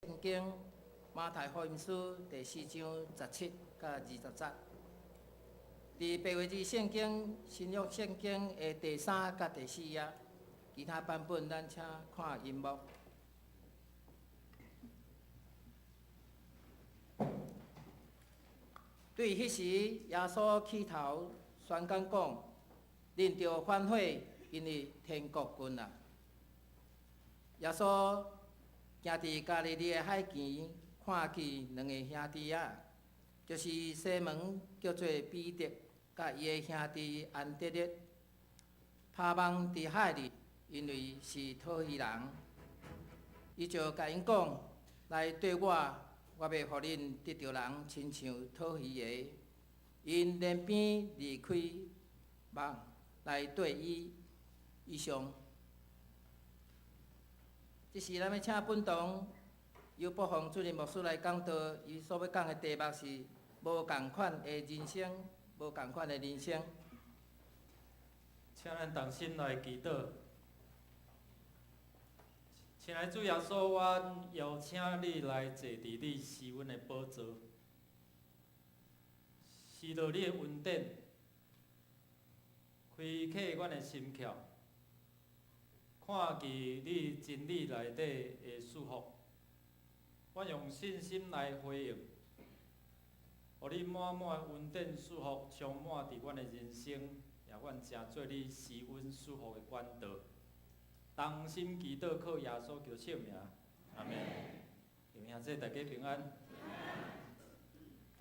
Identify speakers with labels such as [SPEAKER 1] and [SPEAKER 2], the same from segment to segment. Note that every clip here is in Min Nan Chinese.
[SPEAKER 1] 聖經馬太福音書第四章十七佮二十節，佇白話字聖經新約聖經的第三佮第四頁，其他版本咱請看螢幕。對彼時，耶穌起頭宣講講：恁著反悔，因為天國近啊！耶穌行佇加利利的海邊，看見兩個兄弟仔，就是西門叫做彼得，佮伊的兄弟安德烈，拋網佇海裡，因為是討魚人。伊就共𪜶講：來綴我，我欲予恁得著人，親像討魚的。𪜶連邊離開網來綴伊。以上。這時，咱欲請本堂尤博宏主任牧師來講道，伊所欲講的題目是無仝款的人生，無仝款的人生。
[SPEAKER 2] 請咱同心來祈禱。親愛主耶穌，阮邀請你來坐佇你施恩的寶座，施落你的恩典，開啟阮的心竅，看見你真理內底的祝福，阮用信心來回應，予你滿滿的恩典祝福充滿佇阮的人生，也阮成做你施恩祝福的管道。同心祈禱，靠耶穌基督聖名，阿們。弟兄姊妹大家平安。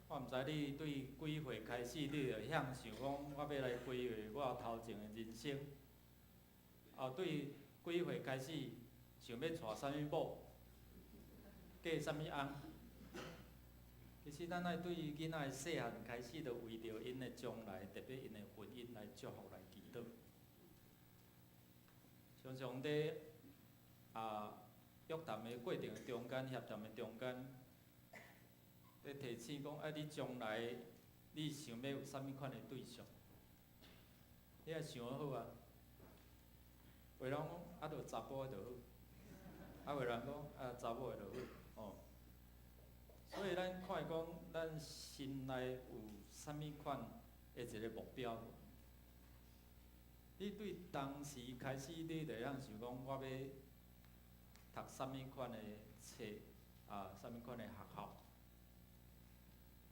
[SPEAKER 2] 我毋知你對幾歲開始，你就遐想講，我欲來規劃我頭前的人生。哦，對幾歲開始想欲娶啥物某，嫁啥物翁。其實咱愛對囡仔的細漢開始，就為著𪜶的將來，特別𪜶的婚姻來祝福來祈禱。常常佇約談的過程中間，協談的中間，佇提醒講，啊，你將來你想欲有啥物款的對象？你愛想好啊。有人講，啊，著查埔的就好；啊，有人講，啊，查某的就好，哦。所以咱看講，咱心內有啥物款的一個目標？你對當時開始，你就會曉想講，我欲讀啥物款的冊啊，啥物款的學校？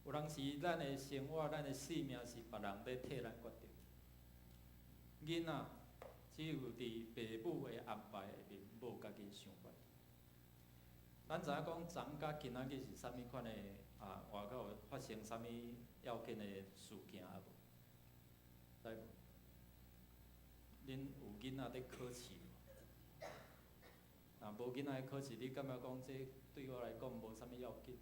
[SPEAKER 2] 有當時，咱的生活、咱的性命是別人咧替咱決定。囡仔只有佇爸母的安排下面，無家己想法。咱知影講，昨昏佮今仔日是啥物款的啊？外口有發生啥物要緊的事件啊無？知無？恁有囡仔佇考試無？若無囡仔佇考試，你感覺講這對我來講無啥物要緊？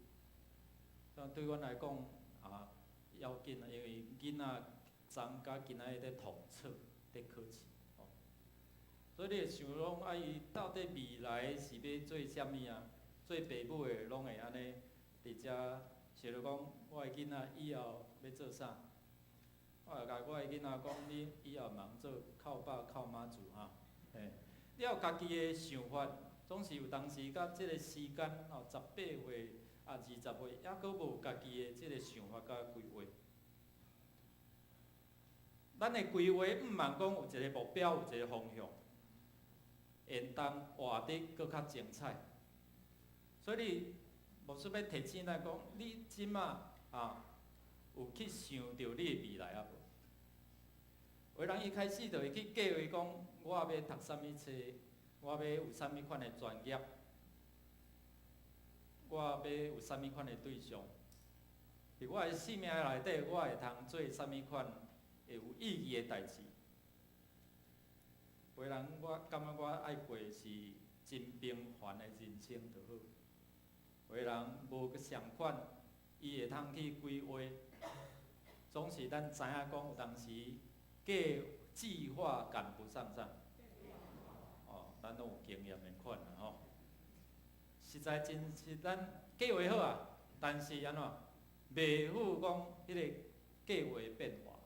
[SPEAKER 2] 但對阮來講啊要緊啊，因為囡仔昨昏佮今仔日佇統測、佇考試，吼。所以你會想講，啊，伊到底未來是欲做啥物啊？做爸母的攏會按呢佇遮想著講，我的囡仔以後欲做啥？我會共我的囡仔講，你以後毋通做靠爸靠媽族哈，嘿，你有家己的想法，總是有當時佮這個時間吼，十八歲啊，二十歲，猶閣無家己的這個想法佮規劃。咱的規劃毋茫講有一個目標，有一個方向，會當活得閣較精彩。所以你牧師欲提醒咱講，你這馬啊有去想著你的未來啊無？有人一開始就會去計劃講，我欲讀啥物冊，我欲有啥物款的專業，我欲有啥物款的對象，佇我的生命內底，我會通做啥物款會有意義的代誌。有人我感覺我愛過是真平凡的人生就好。有人無相款，伊會通去規劃。總是咱知影講，有當時計計劃趕不上啥。哦，咱攏有經驗的款啦吼。實在真是咱計劃好啊，但是按怎袂赴講彼個計劃變化，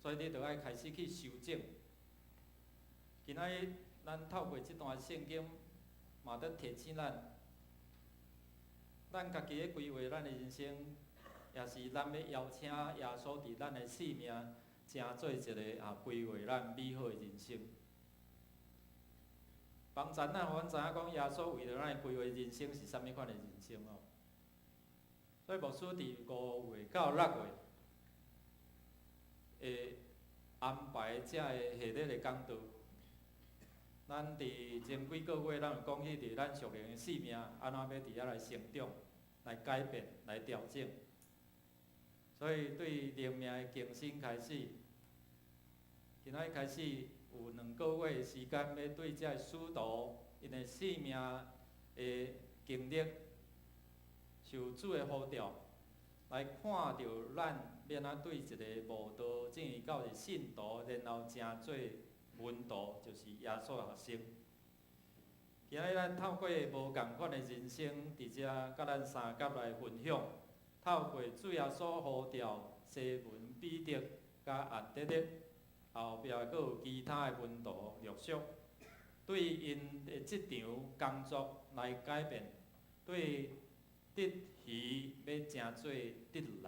[SPEAKER 2] 所以你著愛開始去修正。今仔日咱透過這段聖經，嘛佇提醒咱，咱家己咧規劃咱的人生，也是咱欲邀請耶穌佇咱的生命，成做一个規劃咱美好的人生。幫助咱，予阮知影講，耶穌為著咱的規劃人生是啥物款的人生哦。所以牧師佇5月到6月會安排這个系列的講道。咱佇前幾個月，咱有講起佇咱屬靈的生命，按怎欲佇遐來成長、來改變、來調整。所以對靈命的更新開始，今仔日開始有2個月的時間，欲對這个使徒𪜶的生命的經歷，受主的呼召，來看著咱欲按怎對一个慕道進去到是信徒，然後成做門徒，就是耶穌的學生。今仔日咱透過無仝款的人生，佇遮佮咱相佮來分享。透過主耶穌呼召西門彼得佮安德烈，後壁閣有其他的門徒陸續，對𪜶的職場工作來改變，對得魚欲成做得人。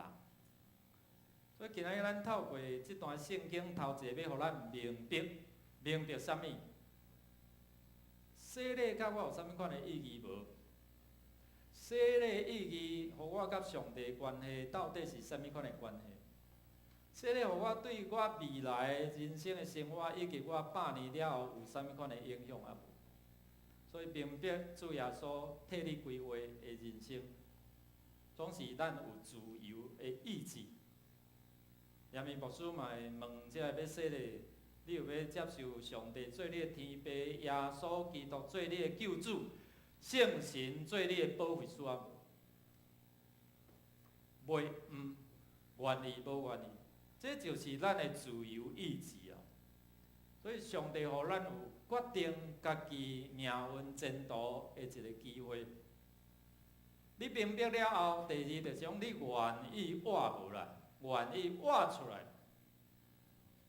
[SPEAKER 2] 所以今仔日咱透過這段聖經頭一个欲予咱明白，明白啥物？洗禮佮我有啥物款的意義無？洗禮意義，予我佮上帝關係到底是啥物款的關係？洗禮予我對我未來人生的生活，以及我百年了後有啥物款的影響啊無？所以明白主耶穌替你規劃的人生，總是咱有自由的意志。嚴明牧師嘛會問這个欲洗禮，你有欲接受上帝做你的天父，耶穌基督做你的救主，聖神做你的保惠師啊無？袂，毋願意，無願意，這就是咱的自由意志啊！所以上帝予咱有決定家己命運前途的一个機會。你明白了後，第二就是講你願意活無啦？願意活出來。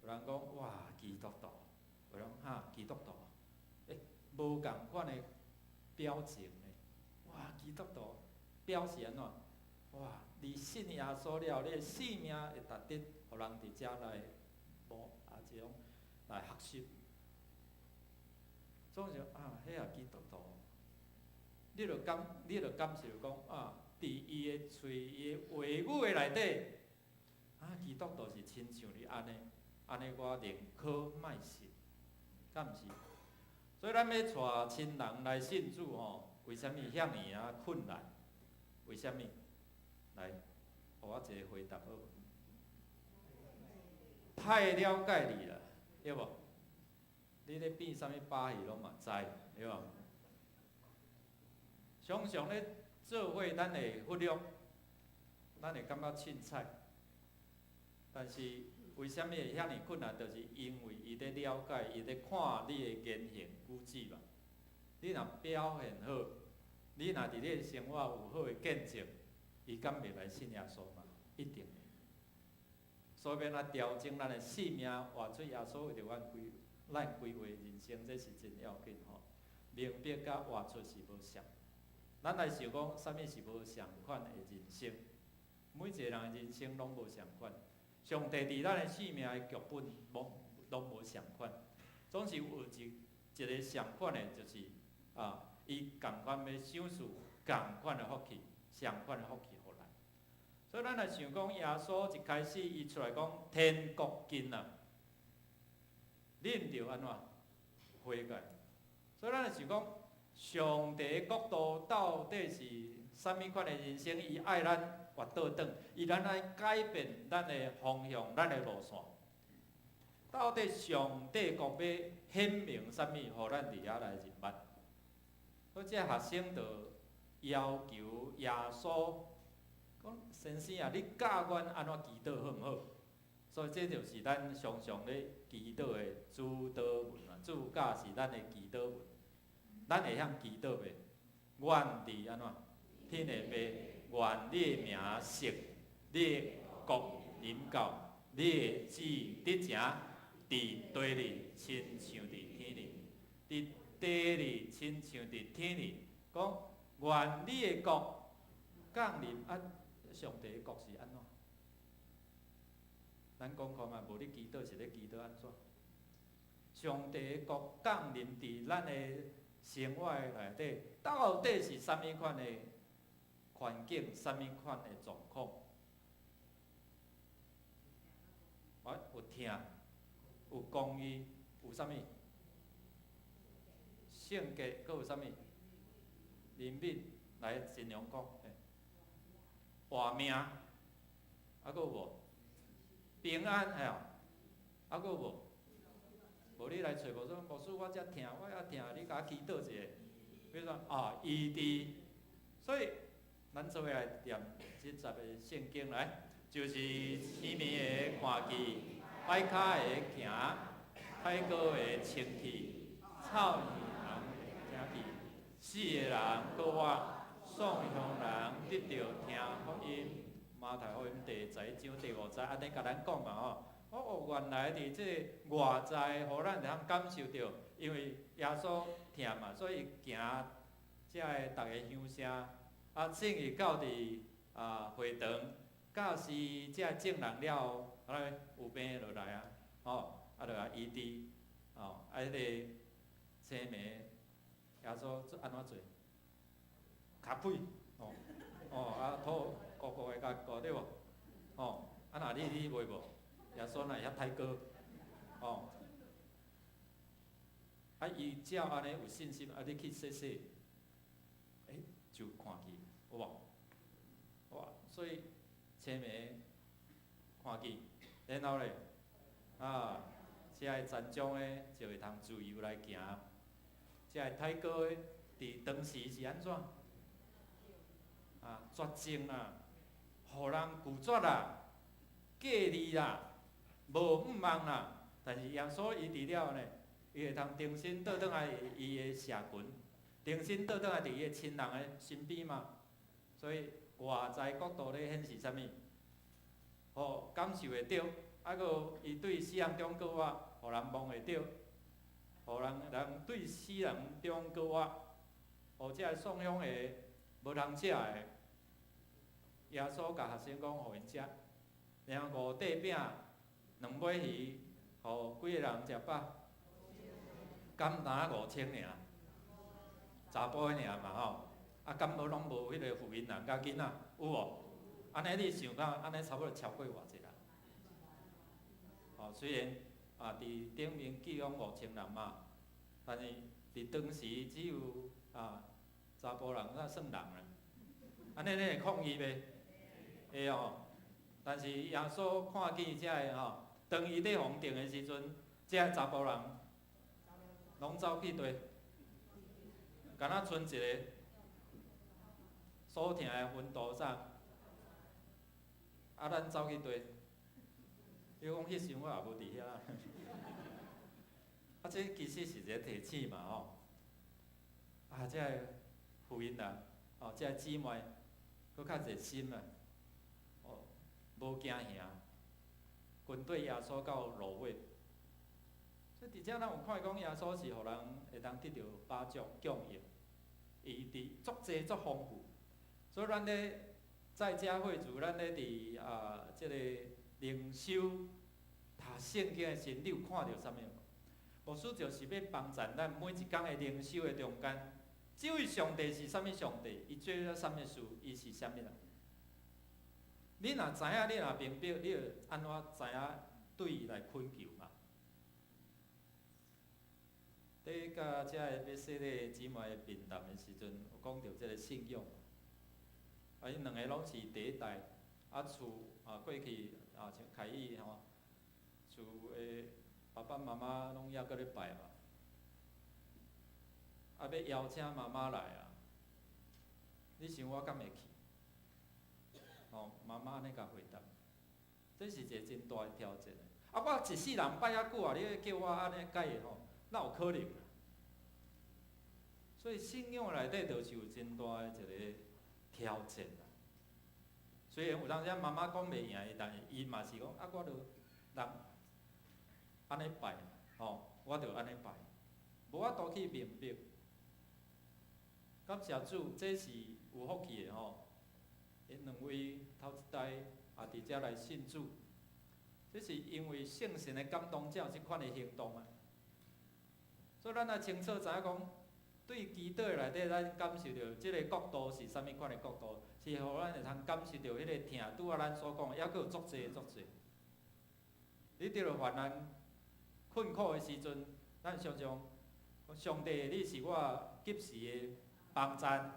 [SPEAKER 2] 有人講哇，基督徒，有人哈基督徒，無仝款的表情呢？哇，基督徒表示按怎？哇，你信耶穌了後，你的生命會值得予人佇遮來模啊，這種來學習。總是啊，彼個基督徒，你著感受講啊，佇伊的喙、伊的話語的內底，啊，基督徒是親像你按呢，按呢我寧可莫信，敢毋是？所以咱欲帶親人來信主吼，為啥物遐爾仔困難？為啥物？來，予我一个回答好無？太了解你啦，對無？你咧變啥物把戲攏嘛知，對無？常常咧做伙，咱會忽略，咱會感覺凊彩。但是為啥物會遐爾困難？就是因為伊咧了解，伊咧看你的言行舉止嘛。你若表現好，你若佇你的生活有好的見證，伊敢袂來信耶穌嘛？一定會。所以欲按怎調整咱的生命，活出耶穌為著咱規劃人生，這是真要緊吼。明白佮活出是無相。咱來想講，啥物是無相仝的人生？每一个人的人生攏無相仝。上帝佇咱的生命的劇本，攏無相仝，總是有一个相仝的，就是啊，伊仝款欲賞賜仝款的福氣，相仝的福氣予咱。所以咱來想講，耶穌一開始伊出來講天國近啊，恁著按怎悔改？所以咱來想講，上帝的國度到底是啥物款的人生？伊愛咱活倒轉，伊咱愛改變咱的方向、咱的路線。到底上帝國欲顯明啥物，予咱佇遐來認捌？所以這學生就要求耶穌講：先生啊，你教阮按怎祈禱好毋好？所以這就是咱常常咧祈禱的主禱文啊，主教是咱的祈禱文。咱會曉祈禱袂？願佇按怎？天的父，願你的名聖，你的國臨到，你的旨意得成，佇地裡親像佇天裡，佇地裡親像佇天裡。講願你的國降臨啊，上帝的國是按怎？咱講看覓，無你祈禱是咧祈禱按怎？上帝的國降臨佇咱的生活內底，到底是啥物款的環境，啥物款的狀況？啊，有疼，有公義，有啥物？聖潔，閣有啥物？憐憫，來盡量講，活命，啊，閣有無？平安，嘿啊，啊，閣有無？無你來揣牧師，牧師我遮疼，我遐疼，你共我祈禱一下。比如說啊，醫治，所以咱做伙來念這節的聖經來，就是痴迷的看見，跛跤的行，跛哥的清氣，臭耳人聽見，死的人閣活，喪鄉人得著聽福音。馬太福音第11章第5節，按呢共咱講嘛吼。哦，原來佇這個外在，予咱會通感受著，因為耶穌疼嘛，所以行遮个逐个鄉城，啊，進去到佇啊會堂，教示遮個眾人了後，啊有病就來啊，吼，啊就來醫治，吼，啊彼个青盲，耶穌做按怎做？跤屁，吼，哦，啊塗糊糊的共糊對無？吼，啊若你你袂無？耶穌若會遐太高，吼，啊伊照按呢有信心，啊你去洗洗，欸，就看見，有無？哇，所以青盲看見，然後咧，啊，這个殘障的就會通自由來行，這个太高的佇當時是按怎？啊，絕症啦，予人拒絕啦，隔離啦，無向望啦。但是耶穌醫治了呢，伊會通重新倒轉來伊的社群，重新倒轉來佇伊的親人的身邊嘛。所以外在國度咧顯示啥物？予感受會著，啊，閣伊對死人中閣活，予人望會著，予人人對死人中閣活，予這个喪鄉的無通食的，耶穌共學生講，予𪜶食，然後五塊餅，兩尾魚，予幾个人食飽？敢若5000爾，查埔爾嘛吼，啊，敢無攏無彼个婦人佮囡仔，有無？按呢你想講，按呢差不多超過偌濟人？吼，雖然啊，佇頂面記講5000人嘛，但是佇當時只有啊查埔人才算人啦。按呢你會抗議袂？會哦。但是耶穌看見遮个吼，當伊咧予定的時陣，這查埔人攏走去佗？敢若賰一个所疼的分途啥？啊，咱走去佗？伊講彼時我也無佇遐。啊，這其實是一個提醒嘛吼。啊，這个婦人啊，哦，這個姊妹，閣較熱心啊，哦，無驚嚇，跟綴耶穌到路尾。所以佇遮咱有看講耶穌是予人會當得著飽足供應，醫治足濟足豐富。所以咱咧在家會主，咱咧佇啊這个靈修讀聖經的時陣，你有看著啥物無？牧師就是欲幫助咱每一工的靈修的中間，這位上帝是啥物上帝？伊做了啥物事？伊是啥物人？你若知影，你若明白，你會按怎知影對伊來懇求嘛？佇佮遮个欲洗禮姊妹面談的時陣，有講著這个信仰。啊，𪜶兩个攏是第一代，啊厝啊過去啊像凱宇吼，厝的爸爸媽媽攏猶閣咧拜嘛，啊欲邀請媽媽來啊，你想我敢會去？吼，媽媽按呢共回答，這是一個真大的挑戰。啊，我一世人拜遐久啊，你欲叫我按呢改吼，哪有可能啊？所以信仰內底就是有真大的一個挑戰啊。雖然有當時媽媽講袂贏伊，但是伊嘛是講啊，我著人按呢拜，吼，我著按呢拜，無法度去明白。感謝主，這是有福氣的吼。𪜶兩位頭一代也佇遮來信主，這是因為聖神的感動才有這款的行動啊。所以咱也清楚知影講，對祈禱內底，咱感受著這个國度是啥物款的國度，是予咱會通感受著彼个疼。拄仔咱所講的，猶閣有足濟足濟。你佇著患難困苦的時陣，咱常常上帝，你是我及時的幫贊，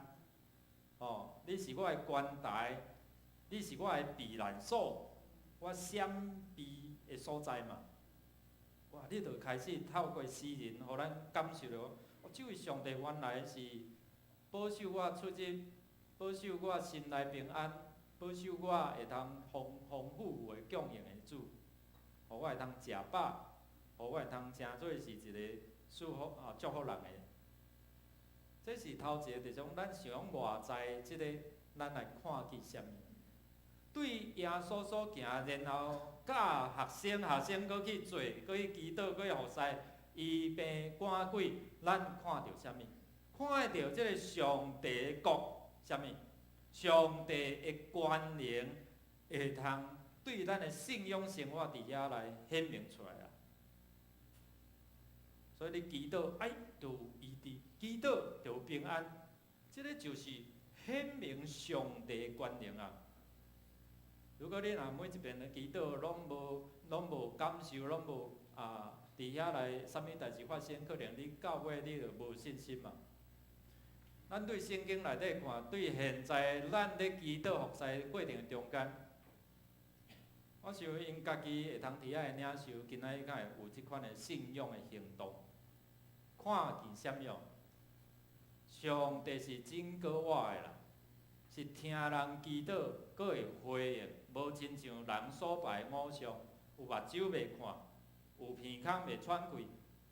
[SPEAKER 2] 哦，你是我的關台，你是我的避難所，我閃避的所在嘛。哇！你就開始透過詩人，予咱感受著，哦，這位上帝原來是保守我出入，保守我心內平安，保守我會通豐豐富富的供應的主，予我會通食飽，予我會通成做是一个祝福啊祝福人的。這是頭一個，就是講咱想外在這个，咱來看見啥物？對耶穌所行，然後教學生，學生閣去做，閣去祈禱，閣去服侍，醫病趕鬼，咱看著啥物？看著這个上帝的國，啥物？上帝的權能會通對咱的信仰生活佇遐來顯明出來啊！所以你祈禱，哎，就有醫治；祈禱就有平安。這个就是顯明上帝的權能啊！如果你若每一遍的祈禱攏無攏無感受，攏無啊，佇遐來啥物代誌發生，可能你到尾你就無信心嘛。咱對聖經內底看，對現在咱咧祈禱服侍過程中間，我想𪜶家己會通佇遐的領受，今仔日敢會有這款的信仰的行動，看見啥物哦？上帝是拯救我的啦，是聽人祈禱，閣會回應，無親像人所拜的偶像，有目睭袂看，有鼻孔袂喘氣，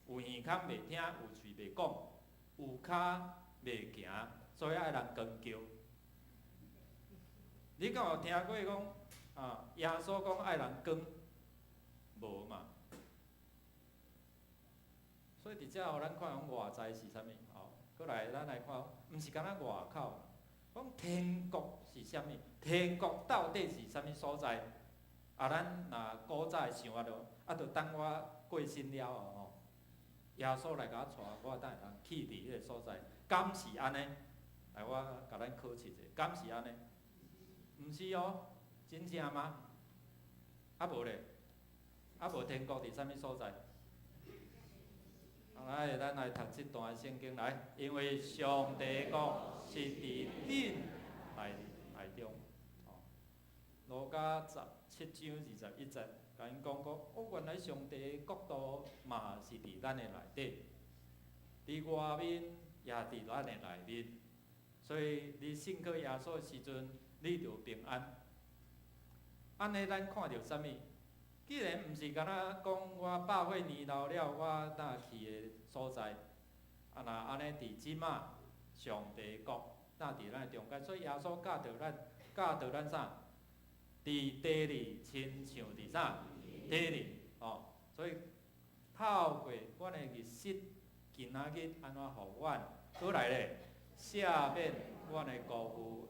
[SPEAKER 2] 有耳孔袂聽，有喙袂講，有跤袂行，所以愛人扛轎。你敢有聽過講啊？耶穌講愛人扛？無嘛。所以佇遮予咱看講外在是啥物？吼，閣來咱來看，毋是干焦外口，講天國是啥物？天國到底是啥物所在？啊，咱若古早的想法著，啊，著等我過身了後吼，耶穌來共我帶，我才會通去佇彼个所在，敢是按呢？來，我共咱考試者，敢是按呢？毋是哦，真正嗎？啊無咧，啊無天國佇啥物所在？來，咱來讀這段聖經來，因為上帝國是佇恁內內中。哦，路加17章21節，共𪜶講講，哦，原來上帝的國度嘛是佇咱的內底，佇外面也佇咱的內面，所以你信靠耶穌的時陣，你就平安。按呢，咱看著啥物？既然毋是干焦講我百歲年老了，我若去的所在，啊若按呢佇這馬上帝國，若佇咱的中間，所以耶穌教導咱，教導咱啥？佇地裡親像佇啥？天裡哦，所以透過阮的日式，今仔日按怎予阮閣來咧？赦免阮的辜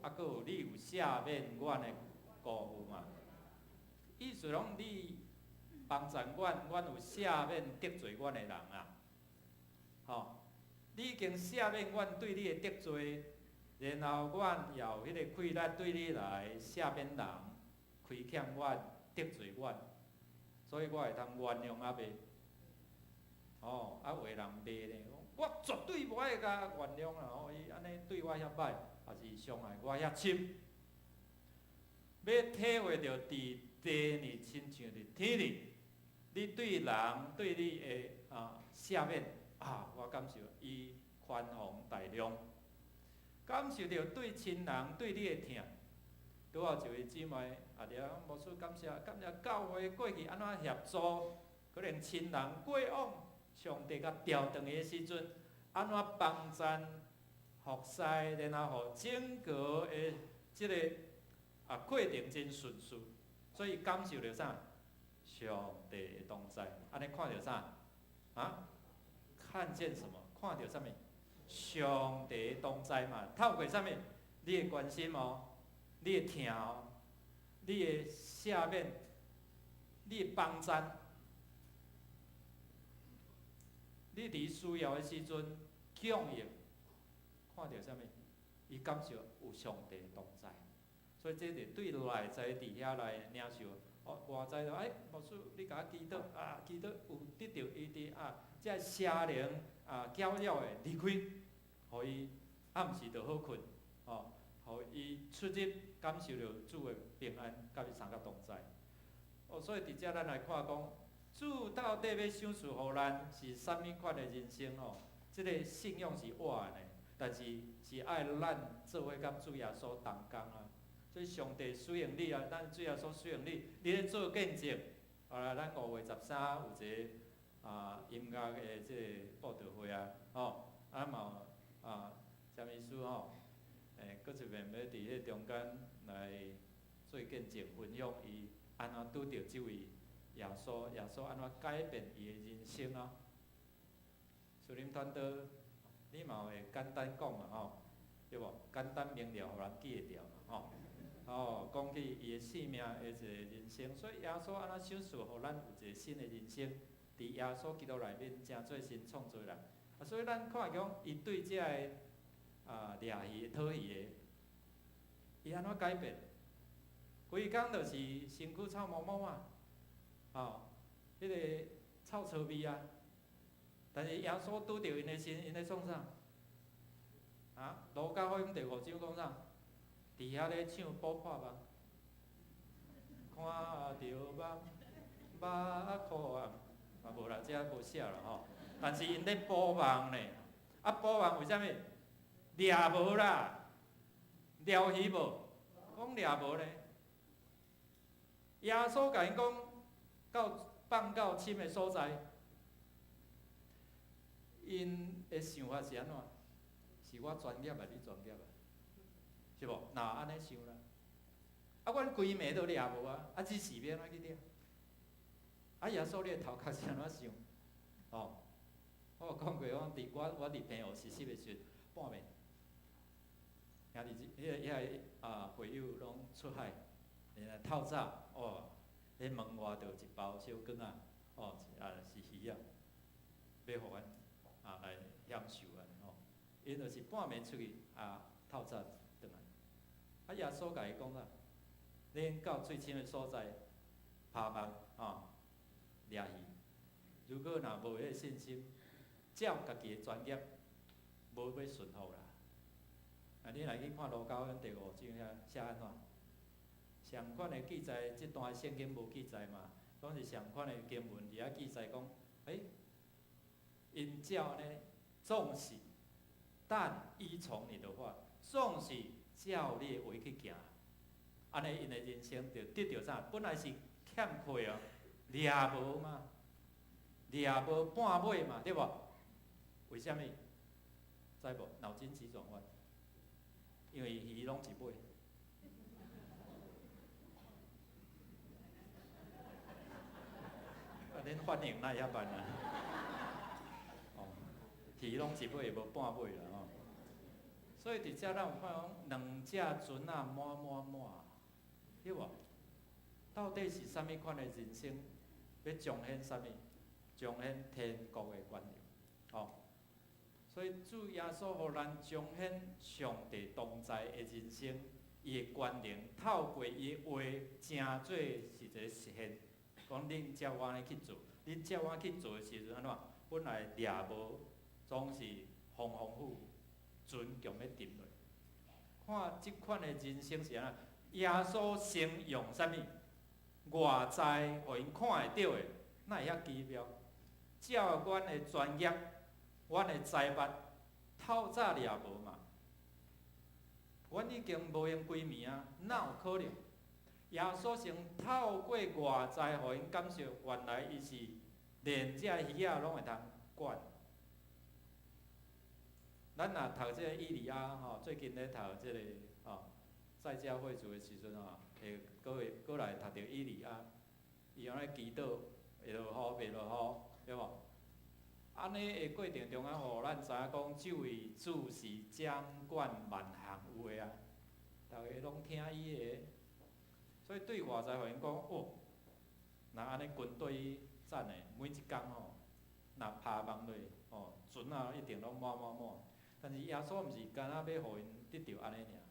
[SPEAKER 2] 負，啊，閣有你有赦免阮的辜負嘛？意思講你幫贊阮，阮有赦免得罪阮的人啊，吼！你已經赦免阮對你的得罪，然後阮也有彼个氣力對你來赦免人，虧欠阮、得罪阮，所以我會通原諒啊袂？哦，啊有的人袂咧，我絕對無愛共原諒啦！吼，伊按呢對我遐歹，抑是傷害我遐深，欲體會著佇地呢，親像佇天裡，你對人對你的啊赦免啊，我感受伊寬宏大量，感受著對親人對你的疼。拄好一位姊妹啊，佇遐牧師感謝感謝教會過去按怎協助，可能親人過往上帝共調轉去的時陣，按怎幫贊服侍，然後予整個的這个啊過程真順遂，所以感受著啥？上帝的同在，按呢看著啥？啊？看見什麼？看著啥物？上帝的同在嘛，透過啥物？你的關心哦，你會疼哦，你會赦免，你會幫贊，你佇需要的時陣供應，看著啥物？伊感受有上帝同在，所以這是對內在佇遐來領受。哦，外在就哎，牧師，你共我祈禱啊，祈禱有得著伊佇啊，這邪靈啊攪擾的離開，予伊暗時就好睏，哦，予伊出入感受著主的平安，佮伊相佮同在。哦，所以佇遮咱來看講，主到底欲賞賜予咱是啥物款的人生吼？這个信仰是活的呢，但是是愛咱做伙佮主耶穌同工啊。所以上帝使用你啊，咱主耶穌使用你，你咧做見證。啊，咱5月13有一个啊音樂的這個布道會啊，吼，啊嘛有啊，啥物意思吼？欸，閣一遍欲佇彼中間來做見證，分享伊按怎拄著這位耶穌，耶穌按怎改變伊的人生啊。樹林傳道，你嘛會簡單講嘛吼，對無？簡單明了，予人記會著嘛吼。哦，講起伊的生命的一個人生，所以耶穌按怎賞賜予咱有一個新的人生，佇耶穌基督內面成做新創造人。啊，所以咱看講，伊對這个啊掠魚討魚的，伊按怎改變？規工就是身軀臭毛毛啊，吼，彼个臭臭味啊。但是耶穌拄著𪜶的時，𪜶咧創啥？啊，路加福音第五章講啥？佇遐咧唱補破夢，看著夢，目苦啊，啊無啦，這無寫啦吼。但是𪜶咧補網呢，啊補網為啥物？掠無啦，掠魚無？講掠無呢？耶穌共𪜶講，到放到深的所在，𪜶的想法是按怎？是我專業啊，你專業啊？是無？若按呢想啦。啊，阮規暝都掠無啊，啊，這是欲按怎去掠？啊，耶穌你的頭殼是按怎想？哦，我有講過，我佇我我佇平湖實習的時陣，半暝，兄弟彼个遐个啊會友攏出海，然後透早哦，彼門外就一包小羹仔，哦，啊是魚仔，欲予阮啊來享受按呢吼。𪜶就是半暝出去啊，透早轉來。啊，耶穌共伊講啥？恁到水深的所在，拋網吼，掠魚。如果若無彼个信心，照家己的專業，無欲順服啦。啊，你若去看路加福音第五章遐寫按怎？相款的記載，這段聖經無記載嘛？攏是相款的經文佇遐記載講，欸，𪜶照呢，縱使但依從你的話，縱使照你的話去行，按呢𪜶的人生就得著啥？本來是欠缺哦，掠無嘛，掠無半尾嘛，對無？為啥物？知無？腦筋急轉彎，因為魚攏一尾。啊，恁反應哪會遐慢啊？哦，魚攏一尾，無半尾啦吼。所以佇遮咱有看講，兩隻船仔滿滿滿，對無？到底是啥物款的人生？欲彰顯啥物？彰顯天國的權能，吼。所以主耶穌予咱彰顯上帝同在的人生，伊的權能透過伊的話，成做是一个實現。講恁照我按呢去做，恁照我去做的時陣按怎？本來掠無，總是風風雨雨，船強欲沉落。看這款的人生是按怎？耶穌先用啥物？外在予𪜶看會著的，哪會遐奇妙？照阮的專業，阮的財物，透早掠無嘛？阮已經無閒規暝啊，哪有可能？耶穌先透過外在，予𪜶感受，原來伊是連這魚仔攏會通管。咱若讀這个以利亞吼，最近咧讀這个吼，在家會主的時陣吼，會閣會閣來讀著以利亞，伊按呢祈禱會落雨袂落雨，對無？按呢的過程中間，予咱知影講，這位主是掌管萬項有的啊。逐家攏聽伊的。所以對外才發現講，哦，若按呢軍隊戰的，每一工吼，若拍網落，吼，船仔一定攏滿滿滿。但是耶穌毋是干焦欲予𪜶得著按呢爾，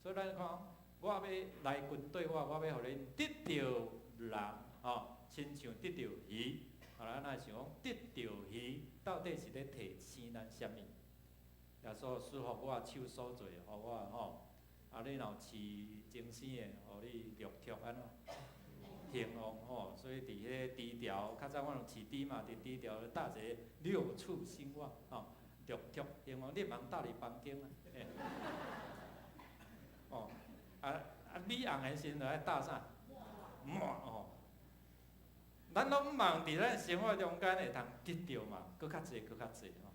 [SPEAKER 2] 所以咱看，我欲來軍隊，我欲予恁得著人，吼，親像得著魚。啊，咱來想講，得著魚到底是咧提醒咱啥物？耶穌賜予我手所做，予我吼，啊，你若有飼精生的，予你六畜按怎興旺吼。所以佇彼个豬寮，較早阮有飼豬嘛，佇豬寮搭一个六畜興旺吼，六畜興旺，你毋通搭佇房間啊。哦，啊啊，米紅的時陣就愛搭啥？滿吼。咱攏望佇咱生活中間會通得著嘛，閣較濟，閣較濟吼。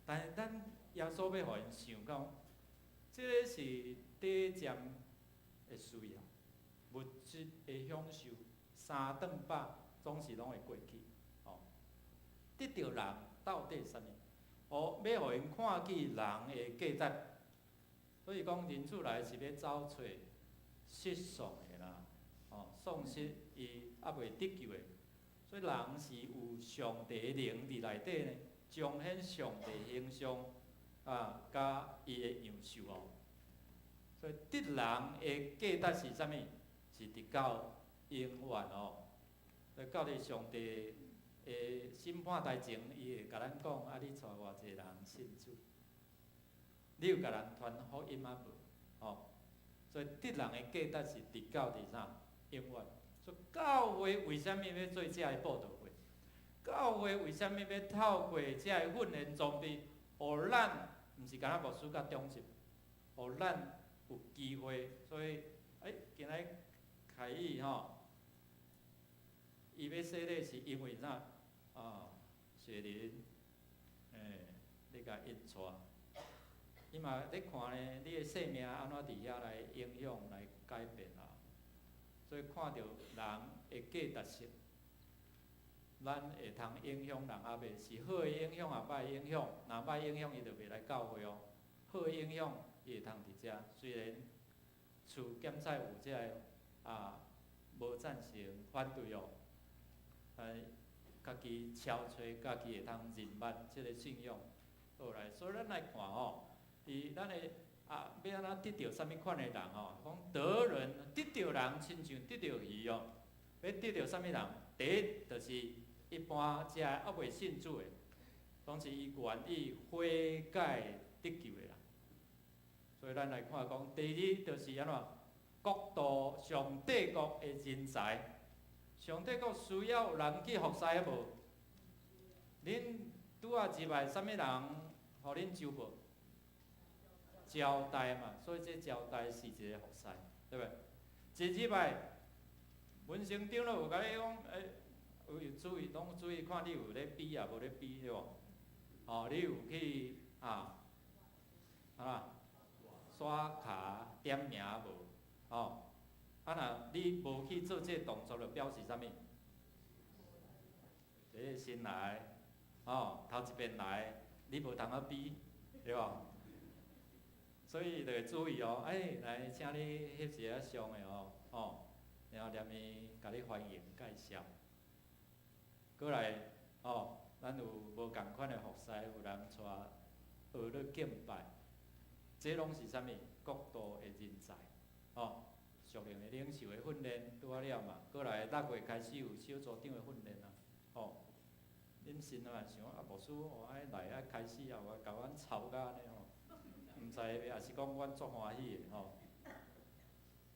[SPEAKER 2] 但是咱耶穌欲予𪜶想講，這个是短暫的需要，物質的享受，三頓飽總是攏會過去，吼。得著人到底是啥物？哦，欲予𪜶看見人的價值。所以講，人子來是欲走揣失喪的啦，吼，喪失伊猶未得救的。所以人是有上帝的靈佇內底呢，彰顯上帝形象啊，佮伊的樣式哦。所以得人的價值是啥物？是直到永遠哦。所以到佇上帝的審判台前，伊會共咱講：啊，你帶偌濟人信主？你有共人傳福音啊無？吼，所以得人的價值是直到佇啥？永遠。所以教會為啥物欲做這个佈道會？教會為啥物欲透過這个訓練裝備，予咱毋是干焦牧師佮長執，予咱有機會。所以，欸，今仔開始吼，伊欲洗禮是因為啥？啊，雪玲，欸，你共𪜶帶，伊嘛咧看呢，你的生命按怎佇遐來影響、來改變啊？所以看著人的價值性，咱會通影響人猶未？是好的影響，抑歹的影響。若歹影響，伊就袂來教會哦。好的影響，伊會通佇遮。雖然厝檢採有這个啊，無贊成反對哦，但家己敲揣，家己會通認捌這个信仰倒來。所以咱來看吼，佇咱的啊，欲按怎得著啥物款的人吼？講得人，得著人，親像得著魚哦。欲得著啥物人？第一，就是一般遮猶未信主的，攏是伊願意悔改得救的人。所以咱來看講，第二就是按怎？國度上帝國的人才。上帝國需要有人去服侍啊無？恁拄仔入來，啥物人予恁周報？招待嘛，所以這招待是一个服侍，對袂？一入來，文成長老有共你講，欸，有注意，攏注意看你有咧比抑無咧比，對無？哦，你有去啊？啊？刷卡點名無？哦，啊若你無去做這个動作，就表示啥物？這新來，哦，頭一遍來，你無通仔比，對無？所以就會注意哦，欸，來，請你翕一下相的哦，吼，然後連伊共你歡迎介紹。過來，吼，咱有無仝款的服侍，有人帶學咧敬拜，這攏是啥物？國度的人才，吼，屬靈的領袖的訓練拄仔了嘛。過來6月開始有小組長的訓練啊，吼。恁心內嘛想啊，牧師哦，愛來愛開始啊，有共阮吵甲按呢吼，毋知抑是講阮足歡喜的吼。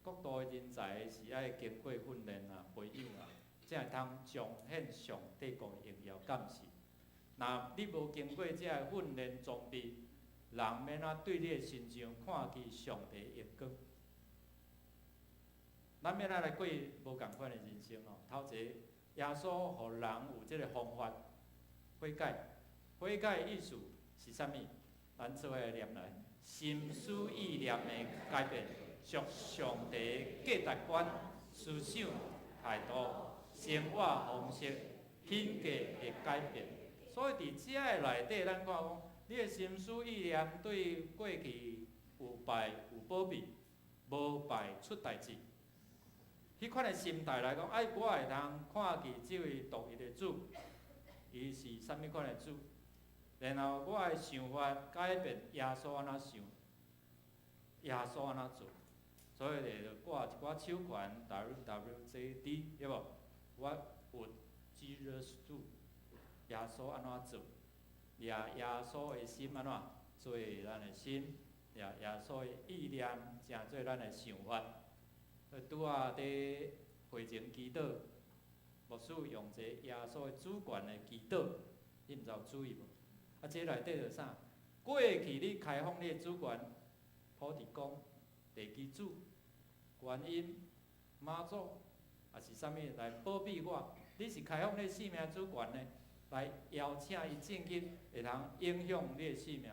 [SPEAKER 2] 國度的人才是愛經過訓練啊、培養啊，才會通彰顯上帝國的榮耀，敢毋是？若你無經過這个訓練裝備，人欲按怎對你的身上看見上帝榮光？咱欲按怎來過無仝款的人生吼？頭一个，耶穌予人有這个方法悔改，悔改的意思是啥物？咱做伙來念來，心思意念的改變，屬上帝價值觀、思想、態度、生活方式、品格的改變。所以佇這个內底，咱看講，你的心思意念對過去有拜有保庇，無敗出代誌。彼款的心態來講，哎，我會通看見這位獨一的主，伊是啥物款的主？然後我的想法改變，耶穌按怎想，耶穌按怎做，所以咧就掛一寡手環 WWJD 對無？What would Jesus do？耶穌按怎做？掠耶穌的心按怎做咱的心，掠耶穌的意念，成做咱的想法。拄仔佇會前祈禱，牧師用一個耶穌的主權的祈禱，你毋知有注意無？啊，這內底就啥？過去你開放你的主權，土地公、地基主、觀音、媽祖，抑是啥物來保庇我？你是開放你生命主權呢，來邀請伊進去，會通影響你的生命。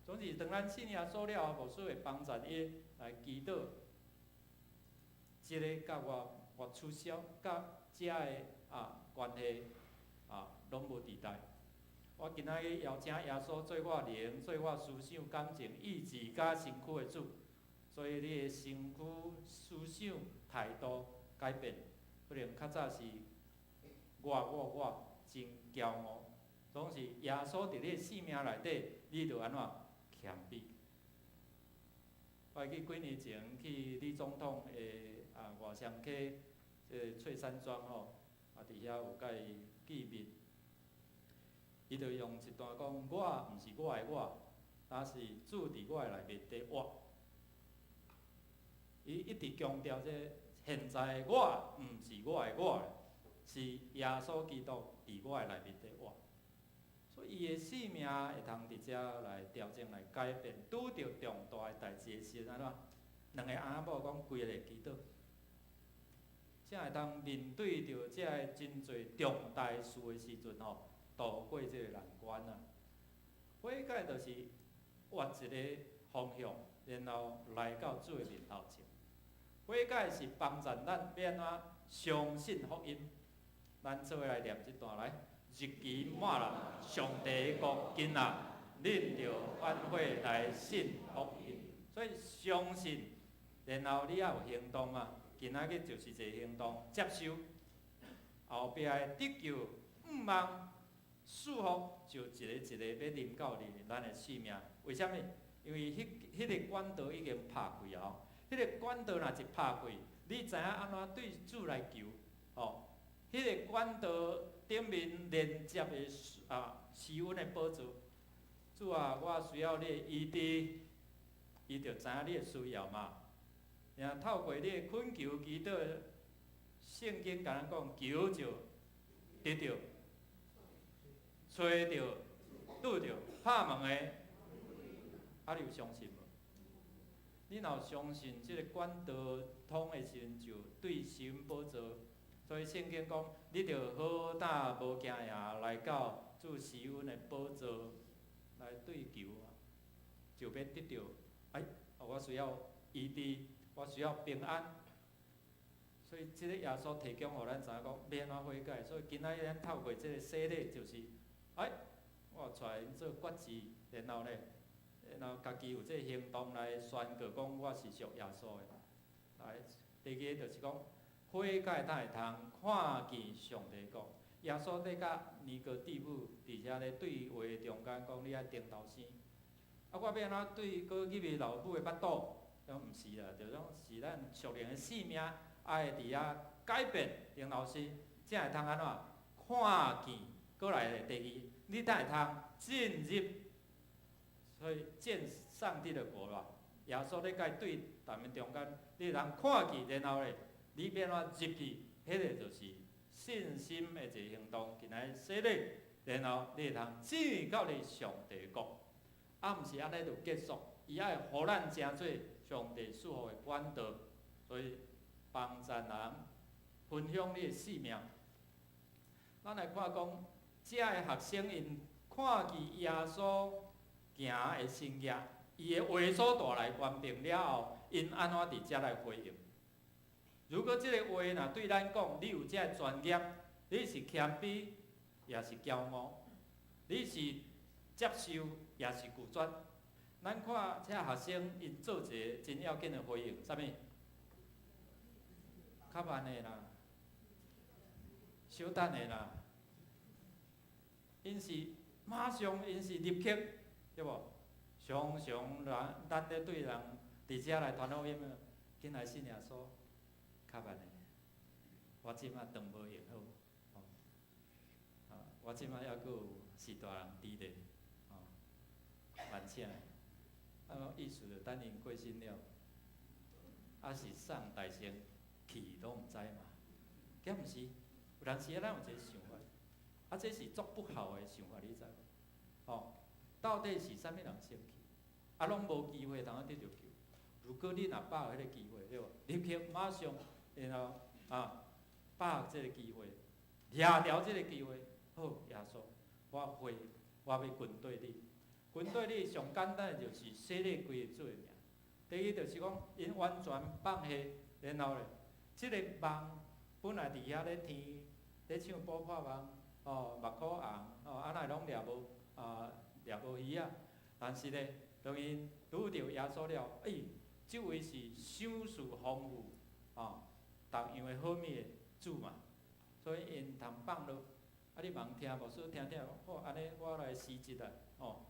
[SPEAKER 2] 總之，當咱信耶穌了後，牧師會幫助伊來祈禱。這个佮我我取消，佮遮的啊關係啊攏無佇代。我今仔日邀請耶穌做我靈、做我思想、感情、意志佮身軀的主，所以你的身軀、思想、態度改變，可能較早是我我我真驕傲，總是耶穌佇你的生命內底，你就按怎謙卑。我會記幾年前去李總統的啊外雙溪這个翠山莊吼，啊佇遐有佮伊見面，伊就用一段講，我毋是我的我，但是主佇我的內面佇活。伊一直強調這現在的我毋是我的我，是耶穌基督佇我的內面佇活。所以伊的生命會通佇遮來調整、來改變，拄著重大的代誌的時陣，按怎？兩個翁仔某講規日祈禱，才會通面對著這个真濟重大事的時陣吼，渡過這个難關啊。悔改就是換一个方向，然後來到主的面頭前。悔改是幫助咱欲按怎相信福音。咱做伙來念這段來。日期滿啦，上帝的國近啦，恁著反悔來信福音。所以相信，然後你愛有行動嘛。今仔日就是一个行動，接受後壁的得救、向望、祝福，就一个一個欲臨到你咱的生命。為啥物？因為彼彼个管道已經拍開啊！彼个管道若一拍開，你知影按怎對主來求？吼，彼个管道頂面連接的啊，施恩的寶座。主啊，我需要你的醫治，伊就知影你的需要嘛。然後透過你的懇求祈禱，聖經共咱講，求就得著，揣著拄著，拍門的，啊，你有相信無？你若有相信這個管道通的時陣，就對施恩寶座。所以聖經講，你著好膽無驚訝來到主施恩的寶座來對求啊，就欲得著。哎，我需要醫治，我需要平安。所以這个耶穌提供予咱知影講，欲按怎悔改。所以今仔日咱透過這个洗禮，就是，哎，我帶𪜶做決志，然後呢，然後家己有這个行動來宣告講我是屬耶穌的。來，第二个就是講，悔改才會通看見上帝國。耶穌咧佮尼哥底母佇遐咧對話中間講，你愛重頭生。啊，我欲按怎對閣入去老母的腹肚？講毋是啦，就講是咱屬靈的生命愛佇遐改變，重頭生，才會通按怎看見。閣來第二，你才會通進入，所以見上帝的國啦。耶穌咧共伊對談的中間，你會通看見，然後咧，你欲按怎入去，彼个就是信心的一个行動。今仔日洗禮，然後你會通進到你上帝國。啊，毋是按呢就結束，伊愛予咱成做上帝祝福的管道，所以幫助人分享你的生命。咱來看講，遮个學生𪜶看見耶穌行的神跡，伊的話所帶來權柄了後，𪜶按怎佇遮來回應？如果這个話若對咱講，你有這个專業，你是謙卑，抑是驕傲？你是接受，抑是拒絕？咱看這學生𪜶做一个真要緊的回應，啥物？較慢的啦，小等的啦。𪜶是馬上，𪜶是立刻，對無？常常人咱咧對人佇遮來傳福音，緊來信耶穌，較慢的。我這馬頓無閒好，吼，啊，我這馬猶閣有序大人佇咧，吼，慢請。啊，意思就等𪜶過身了，啊是送大仙去攏毋知嘛？敢毋是？有當時咱有一个想法，啊，這是足不好的想法，你知無？吼，到底是啥物人先去？啊，攏無機會通得著救。如果你若把握彼个機會，對無？立刻馬上，然後啊，把握這个機會，掠著這个機會，好，耶穌，我會，我欲跟綴你。跟綴你上簡單的就是洗禮歸入主的名。第二就是講，𪜶完全放下，然後咧，這个夢本來佇遐咧聽，咧唱補破夢，哦，目箍紅，哦，啊哪會攏掠無，啊，掠無魚仔。但是咧，當𪜶拄著耶穌了，欸，這位是賞賜豐富，哦，逐樣的好物的主嘛，所以𪜶通放落。啊，你茫聽牧師聽聽，好，按呢我來辭職啦，哦。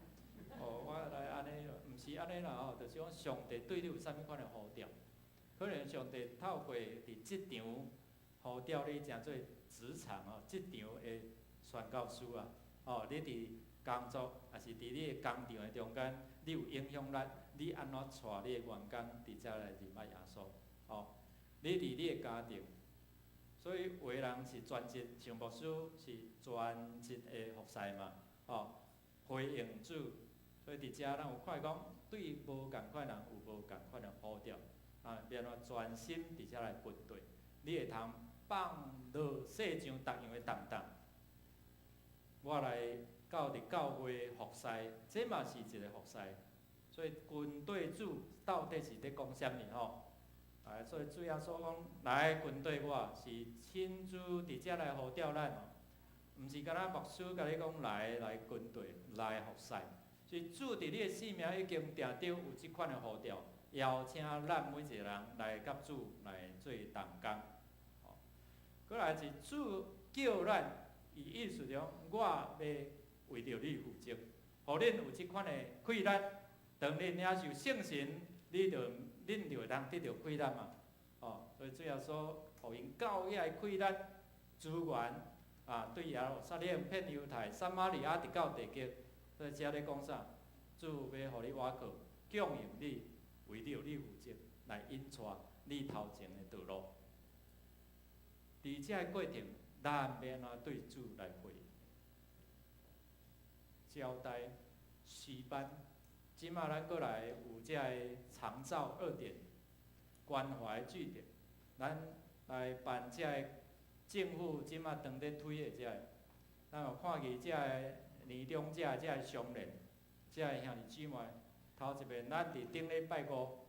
[SPEAKER 2] 哦，我來按呢，毋是按呢啦吼，就是講上帝對你有啥物款的呼召，可能上帝透過佇職場呼召你成做職場哦，職場的宣教師啊，哦，你佇工作，抑是佇你的工場的中間，你有影響力，你按怎帶你的員工佇遮來認捌耶穌？哦，你佇你的家庭，所以有的人是全職，像牧師是全職的服侍嘛，哦，回應主。所以佇遮咱有看講，對無仝款人有無仝款的呼召，啊，欲按怎專心佇遮來跟綴，你會通放落世上逐樣的擔當。我來到佇教會服侍，這嘛是一个服侍。所以跟綴主到底是咧講啥物吼？啊，所以主耶穌講來跟綴我，是親自佇遮來呼召咱哦，毋是干焦牧師共你講來來跟綴，來服侍。是主佇你的生命已經定著有這款的呼召，邀請咱每一个人來佮主來做同工。吼，閣來是主叫咱，伊意思講，我欲為著你負責，予恁有這款的氣力。當恁領受聖神，你就恁就會當得著氣力嘛。哦，所以主耶穌予𪜶夠遐个氣力資源啊，對耶路撒冷、遍猶太、撒瑪利亞，直到地極。所以遮咧講啥？主欲予你倚靠，供應你，為著你負責，來引帶你頭前的道路。佇這个過程，咱欲按怎對主來回應？交代詩班，這馬咱閣來有這个長照2.0關懷據點，咱來辦這个政府這馬當咧推的這个，咱有看見這个年長者這个相連，這个兄弟姊妹，頭一遍咱佇頂禮拜五，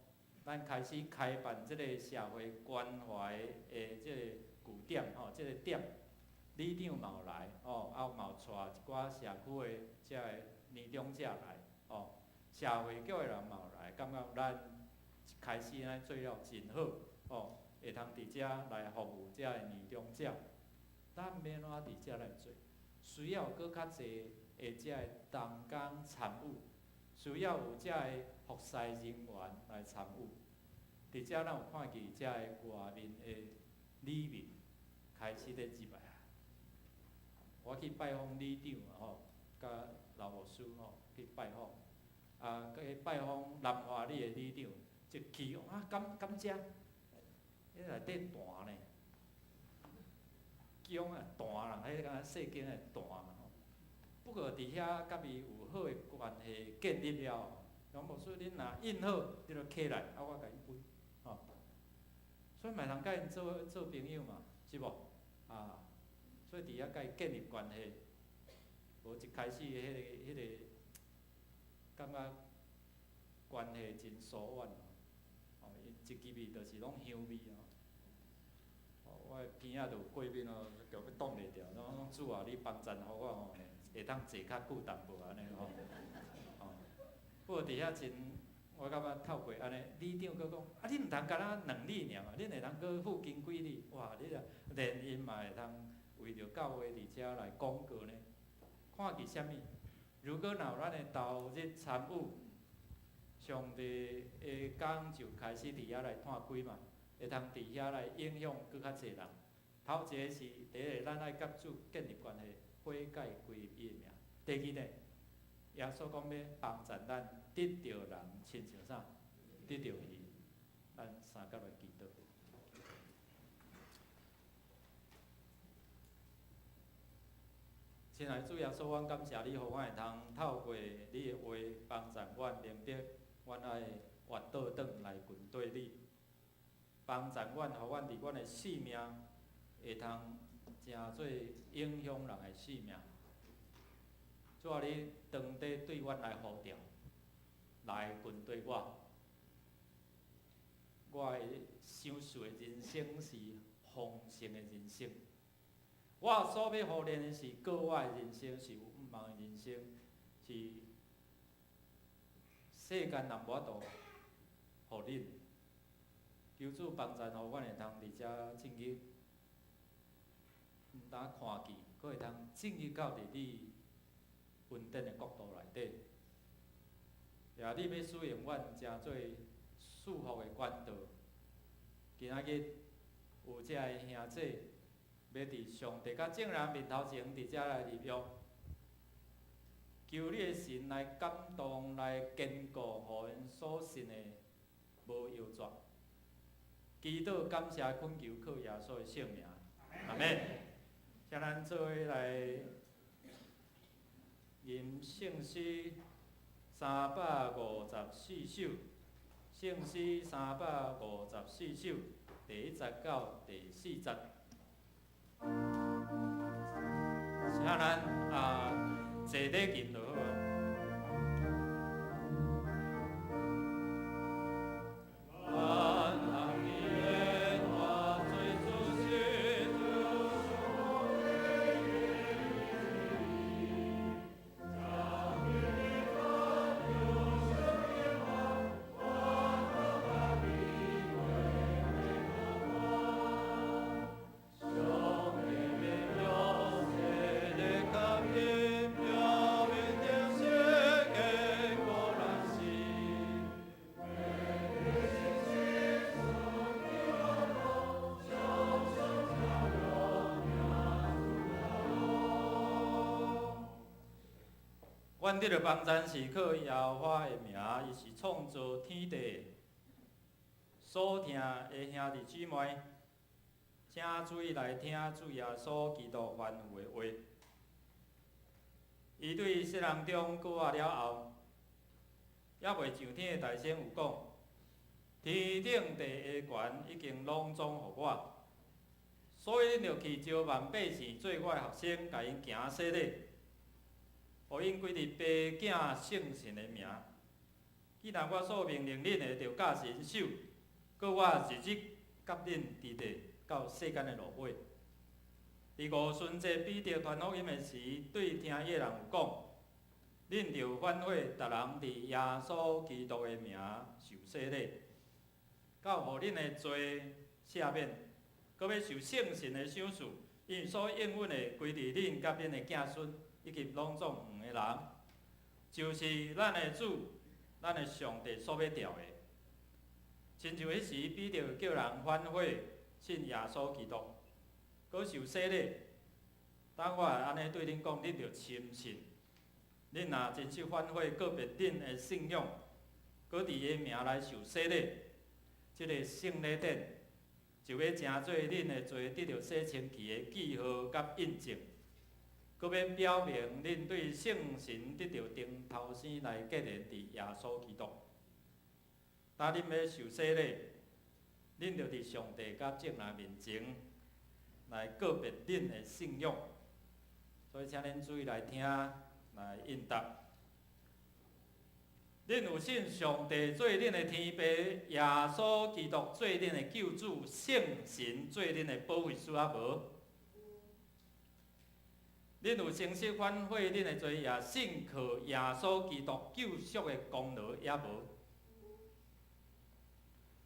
[SPEAKER 2] 咱開始開辦這个社會關懷的這個據點吼，這個點，里長嘛有來，吼，啊嘛有帶一寡社區的這个年長者來，吼，社會局的人嘛有來，感覺咱一開始按呢做了真好，吼，會通佇遮來服務這个年長者，咱欲按怎佇遮來做？需要閣較濟的這个同工參與，需要有這個服侍人員來參與。佇遮咱有看見這个外面的里民開始咧入來啊。我去拜訪里長啊吼，佮老牧師吼去拜訪，啊，去拜訪南華里的里長，一去講啊，敢敢遮？彼內底彈呢？姜啊彈啦，彼个細間的彈嘛吼。不過佇遐佮伊有好的關係建立了，講牧師恁若印好，你就起來，啊我共你分，吼。所以嘛會通佮𪜶做做朋友嘛，是無？啊，所以佇遐佮伊建立關係，無一開始彼個感覺關係真疏遠，吼，伊一入去就是攏香味哦。我的鼻仔就有過敏哦，就欲擋袂牢，攏主啊，你幫贊予我吼，會當坐較久淡薄按呢吼。吼，不過佇遐真，我感覺透過按呢，里長閣講，啊，你毋通干焦兩里爾嘛，恁會通閣附近幾里，哇，你若連𪜶嘛會通為著教會佇遮來廣告呢。看見啥物？如果若有咱的投入參與，上帝的工就開始佇遐來湠開嘛，會通佇遐來影響閣較濟人。頭一个是第一个，咱愛佮主建立關係，悔改歸入伊的名。第二呢，耶穌講欲幫助咱得著人，親像啥？得著魚。咱三甲來祈禱。親愛的主耶穌，阮感謝你，予阮會通透過你的話幫助阮明白，阮愛活倒轉來跟綴你，幫助阮，予阮佇阮的性命會通成做影響人的性命。主啊，你當底對阮來呼召，來跟綴我。我的想事的人生是豐盛的人生。我所欲予恁的是過我的人生，是有向望的人生，是世間人無法度予恁。求主幫助，予阮會通佇遮進入，毋但看見，閣會通進入到佇你恩典的國度內底。也你欲使用阮，成做祝福的管道。今仔日有遮个兄姊，欲佇上帝佮眾人面頭前佇遮來立約，求你的神來感動、來堅固，予𪜶所信的無搖逝。祈禱感謝懇求靠耶穌的聖名，阿們。請咱做伙來吟聖詩354首，聖詩354首，第一節到第四節。請咱啊坐咧吟就好啊。阮得著幫贊是靠耶和華的名，伊是創造天地。所聽的兄弟姊妹，請注意來聽主耶穌基督吩咐的話。伊對世人中過活了後，猶未上天的大聲有講：天頂地的權已經攏總予我，所以恁著去招萬百姓做我的學生，共𪜶行洗禮。予𪜶歸入父子聖神的名。既然我所命令恁的，著教示𪜶守，閣我日日佮恁佇咧到世間的落尾。佇五旬節彼得傳福音的時，對聽伊的人有講：恁著反悔，逐人佇耶穌基督的名受洗禮，到予恁的罪赦免，閣欲受聖神的賞賜，因為所應允的，歸佇恁佮恁的囝孫。以及攏總遠的人，就是咱的主、咱的上帝所欲召的。親像彼時彼得叫人反悔，信耶穌基督，閣受洗禮。當我會按呢對恁講，恁著深信。恁若真實反悔，告別恁的信仰，閣佇伊的名來受洗禮，這个聖禮典就欲成做恁的罪得著洗清氣的記號佮印證。閣欲表明恁對聖神得著重頭生來結連佇耶穌基督。當恁欲受洗禮，恁著佇上帝佮眾人面前來告別恁的信仰。所以，請恁注意來聽，來應答。恁有信上帝做恁的天父，耶穌基督做恁的救主，聖神做恁的保惠師抑無？恁有誠實反悔恁的罪孽，信靠耶穌基督救贖的功勞抑無？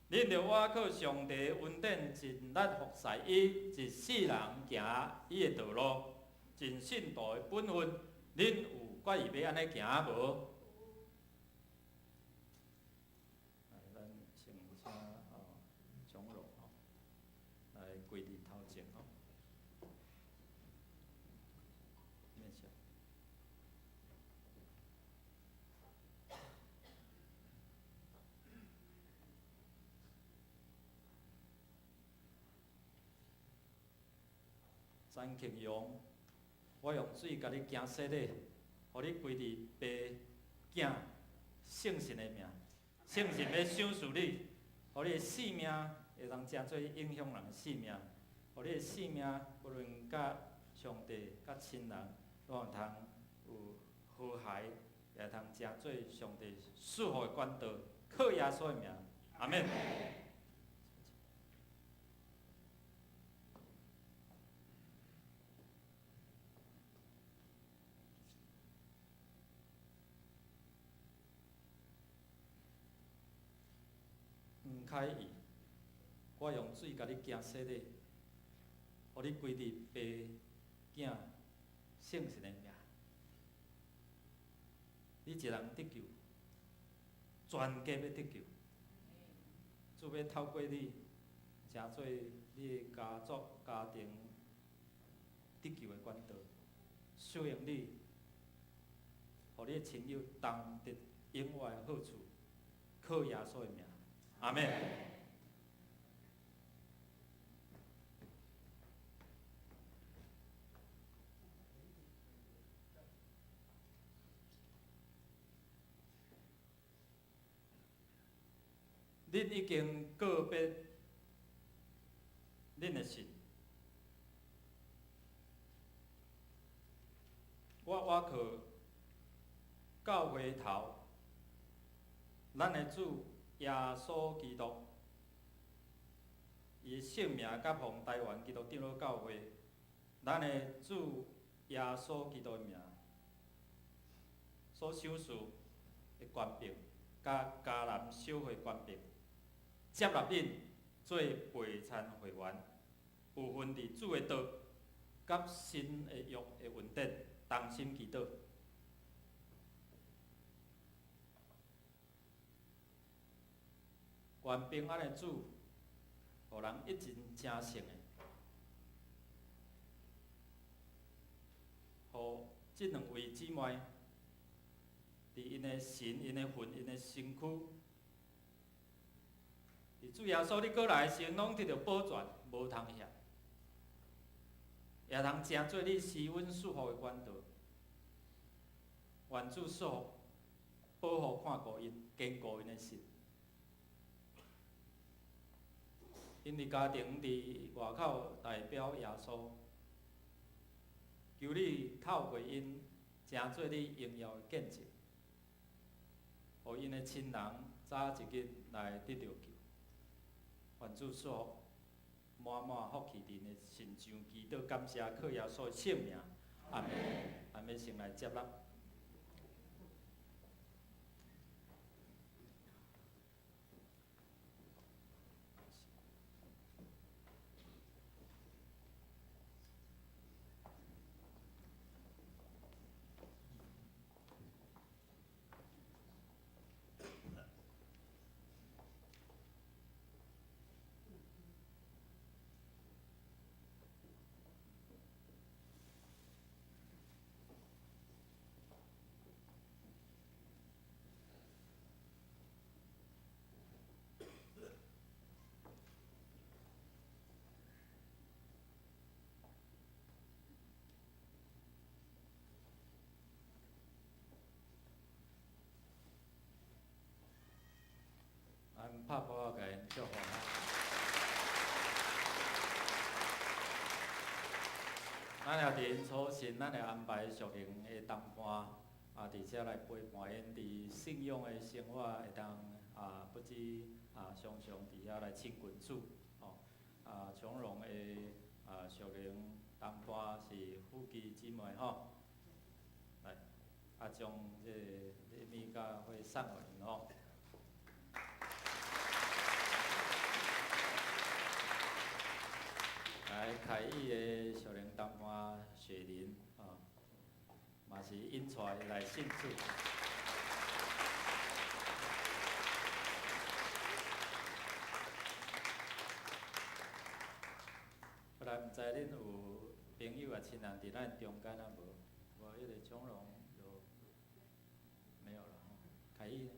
[SPEAKER 2] 恁著倚靠上帝恩典，盡力服侍伊，一世人行伊的道路，盡信徒的本分。恁有決意欲按呢行無？來，咱先請長老吼來跪佇頭前吼。免謝。陳慶陽，我用水共你行洗禮，予你歸佇父、囝、聖神的名，聖神欲賞賜你，予你的性命會當成做影響人的性命，予你的性命無論佮上帝、佮親人，攏會通有和諧，也會通成做上帝賜福的管道，靠耶穌的名，阿們。黃凱義，我用水共你行洗禮，予你歸佇父、囝、聖神的名。你一人得救，全家欲得救。主欲透過你，成做你的家族、家庭得救的管道，使用你，予你的親友同得永活的好處，靠耶穌的名。阿們。恁已經告別恁的信，我倚靠教會頭，咱的主耶穌基督，伊的聖名佮奉台灣基督長老教會，咱的主耶穌基督的名，所賞賜的權柄，佮迦南小會權柄，接納恁做陪餐會員，有份佇主的道，佮新的約的恩典，同心祈禱。願平安的主，予人一真成聖的，予這兩位姊妹，佇𪜶的神、𪜶的魂、𪜶的身軀，佇主耶穌你閣來的時陣，攏得著保全，無通欠，也通成做你施恩祝福的管道。願主賜福，保護看顧𪜶，堅固𪜶的心。𪜶佇家庭佇外口代表耶穌，求你透過𪜶，成做你榮耀的見證，予𪜶的親人早一日來得著救。願主賜福，滿滿福氣佇𪜶的身上，祈禱感謝靠耶穌的聖名，阿們。阿們先來接納。咱拍鼓仔共𪜶祝福。咱也佇𪜶初信，咱會安排屬靈的同伴，佇遮來陪伴𪜶佇信仰的生活，會當不止常常佇遐來親近主，吼，長榮的屬靈同伴是夫妻姊妹吼，來，啊將這個禮物佮花送予𪜶吼。來，凱宇的屬靈同伴雪玲，吼，嘛是𪜶帶伊來信主。後來毋知恁有朋友啊親人佇咱中間啊無？無，彼個長榮有沒有了吼？凱宇呢？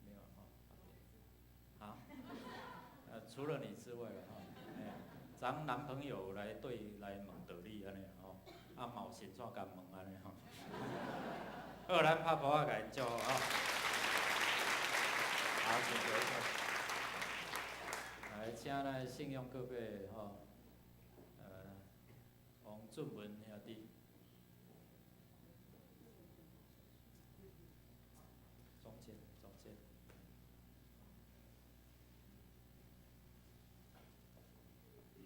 [SPEAKER 2] 沒有吼？啊？除了你之外了吼，昨男朋友來對來問道理按呢吼，啊嘛有先怎共問按呢吼？好，咱拍噗仔共𪜶祝福吼。好，請坐。來，請咱信仰告白吼，王俊文兄弟。中間，中間。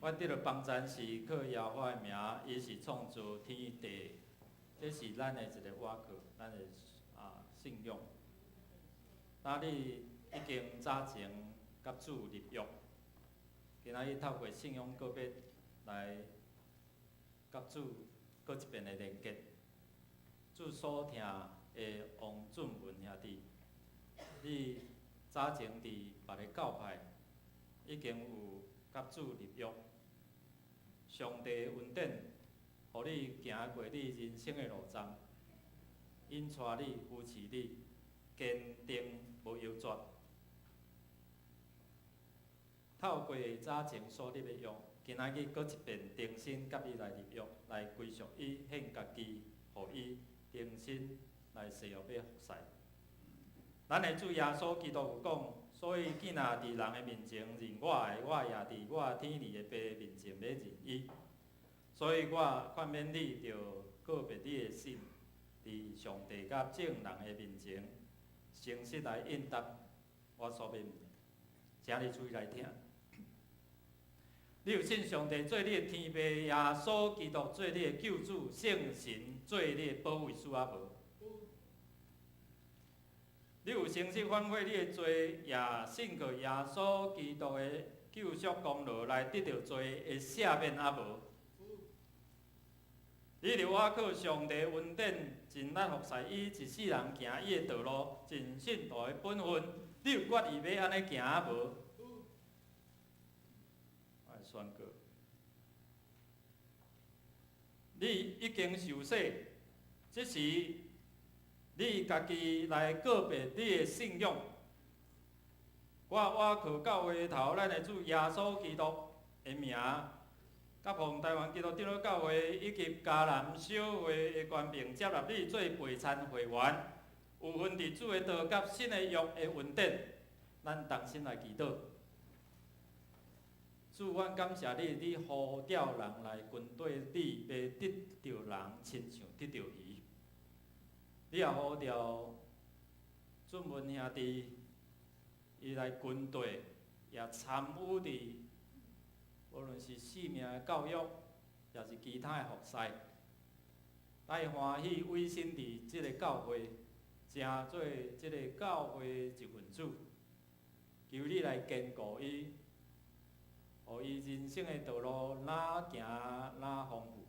[SPEAKER 2] 我得著幫贊是靠耶和華的名，伊是創造天地，這是咱的一個倚靠，咱的信仰。那你已經早前佮主立約，今仔日透過信仰告白來佮主閣一遍的連結。主所疼的王俊文兄弟，你早前佇別个教派已經有佮主立約，上帝恩典，予你行過你人生的路站，𪜶帶你扶持你，堅定無猶豫。透過早前所立的約，今仔日閣一遍重新佮伊來立約，來歸屬伊，獻家己，予伊重新來誓約欲服侍。咱的主耶穌基督有講，所以囝若佇人的面前認我的，我也佇我天父的爸面前欲認伊。所以我勸勉你，著告別你的信，佇上帝佮眾人的面前，誠實來應答我所欲問的。請你注意來聽。你有信上帝做你的天父，耶穌基督做你的救主，聖神做你的保惠師啊無？你有誠實反悔你的罪，也信靠耶穌基督的救贖功勞來得著罪的赦免啊無？你著倚靠上帝恩典，盡力服侍伊，一世人行伊的道路，盡信徒的本分。你有決意欲按呢行啊無？我來宣告，你已經受洗，這時你家己來告別你的信仰。我倚靠教會頭，咱的主耶穌基督的名，佮奉台灣基督長老教會以及嘉南小會的權柄，接納你做陪餐會員，有份佇主的道佮新的約的恩典，咱同心來祈禱。主，阮感謝你，你呼召人來跟綴你，欲得著人親像得著魚。你也呼召俊文兄弟，伊來跟綴，也參與佇無論是生命的教育，也是其他的服侍，咱歡喜委身佇這個教會，成做這個教會的一份子。求你來堅固伊，予伊人生的道路愈行愈豐富。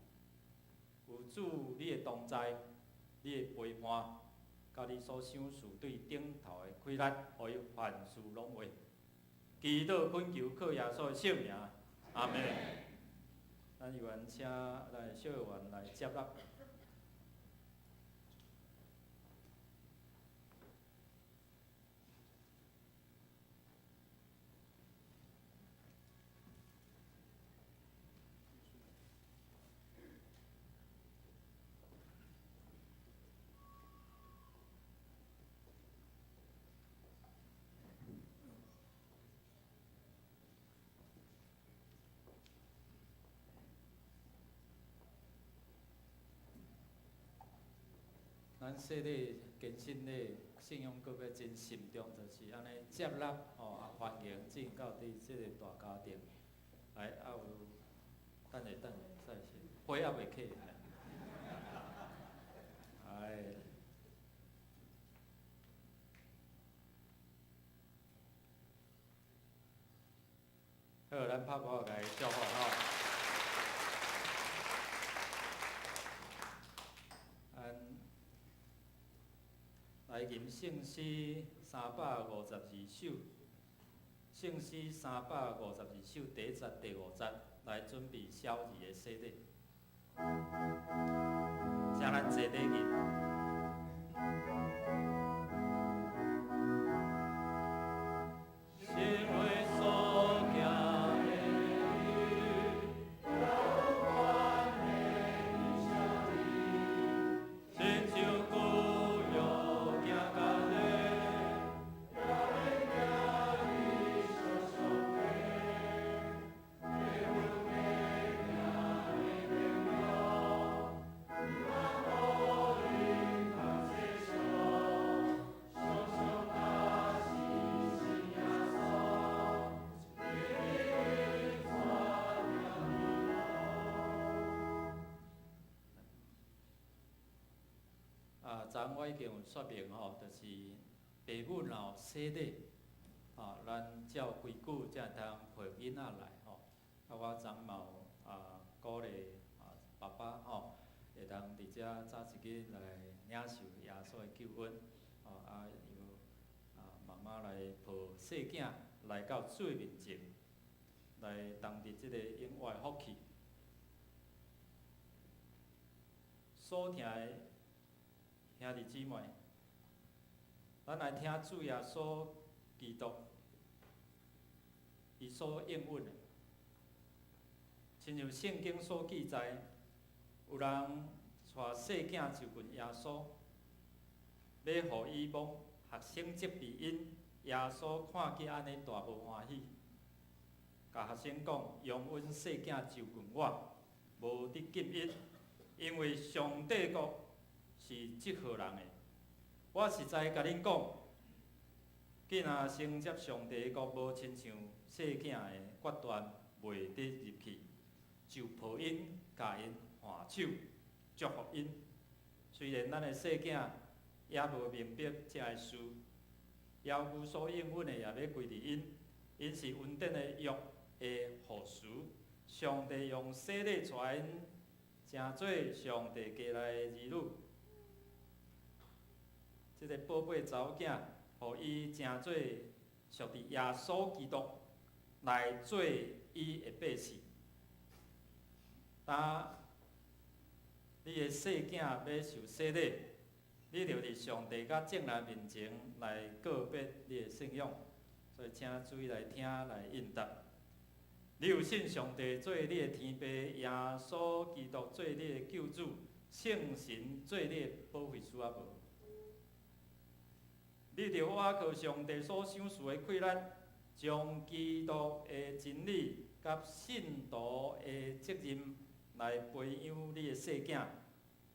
[SPEAKER 2] 有主你的同在，你的陪伴，佮你所賞賜對頂頭的氣力，予伊凡事攏會。祈禱懇求靠耶穌的聖名，阿們。咱有緣請咱的小會員來接納。咱洗禮、堅信禮、信仰告白真慎重，就是按呢接納吼，啊歡迎進到佇這個大家庭。來，啊有，等下等下，再先。火犹未起。哎，好，咱拍鼓來祝福吼。咱來吟聖詩352首，聖詩352首第一節、第五節來準備小兒的洗禮。請咱坐底去。昨昏我已經有說明吼，就是爸母若有洗禮，啊，咱照規矩才會通抱囡仔來吼。啊，我昨嘛有鼓勵爸爸吼，會當佇遮早一日來領受耶穌的救恩，吼啊由媽媽來抱細囝來到主的面前，來同佇這個永活的福氣。所聽的兄弟姊妹，咱來聽主耶穌基督伊所應允的，親像聖經所記載，有人帶細囝就近耶穌，欲予伊摸，學生責備𪜶，耶穌看見按呢大無歡喜，共學生講：容阮細囝就近我，無得禁𪜶，因為上帝國是這號人的。我實在共恁講，囝若承接上帝國，無親像細囝的決斷，袂得入去，就抱𪜶，共𪜶挽手，祝福𪜶。雖然咱的細囝猶無明白這个事，猶有所應允的也欲歸佇𪜶，𪜶是恩典的約的後嗣，上帝用洗禮帶𪜶，成做上帝家內的兒女。這个寶貝查某囝，予伊成做屬佇耶穌基督來做伊的百姓。當你的細囝欲受洗禮，你著佇上帝佮眾人面前來告別你的信仰，所以請注意來聽來應答。你有信上帝做你的天父，耶穌基督做你的救主，聖神做你的保惠師啊無？你著倚靠上帝所賞賜的氣力，將基督的真理佮信徒的責任來培養你的細囝，